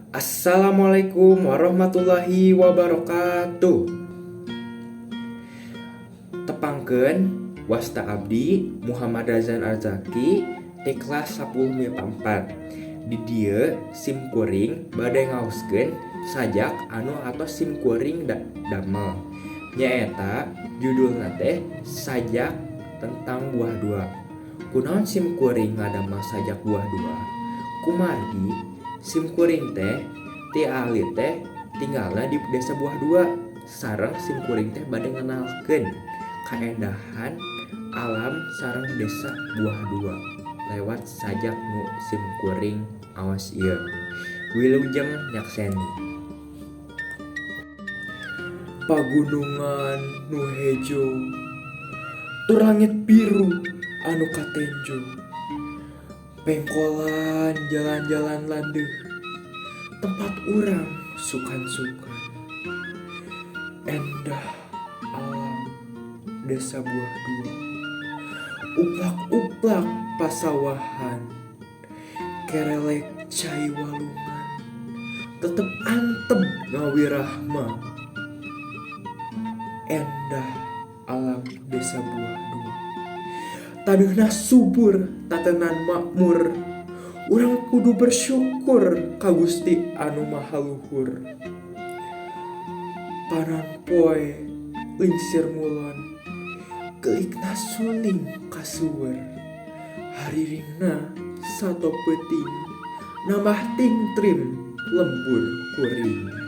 Assalamualaikum warahmatullahi wabarakatuh. Tepangkeun, wasta abdi Muhammad Razan Arzaki ti kelas 10 MIPA 4. Di dieu sim kuring bade ngaoskeun sajak anu atos sim kuring damel. Nyaeta judulna teh Sajak Tentang Buah Dua. Kunaon sim kuring ngadamel sajak buah dua? Kumargi sim kuring teh ti alit teh tinggalna di Desa Buah Dua, sareng sim kuring teh bade ngenalkeun kaendahan alam sareng Desa Buah Dua lewat sajak nu sim kuring aos ieu. Wilujeng nyakseni. Pagunungan nu hejo tur langit biru anu katenjo, pengkolan jalan-jalan landeuh tempat urang sukan-sukan. Endah alam Desa Buah Dua, uplak-uplak pasawahan, kerelek cai walungan tetep antep ngawirahma. Endah alam Desa Buah Dua, taneuhna subur, tatenan makmur. Urang kudu bersyukur ka Gusti Anu Maha Luhur. Panon poe lingsir ngulon, geulikna suling kasueur, hariringna sato peuting nambah tingtrim lembur kuring.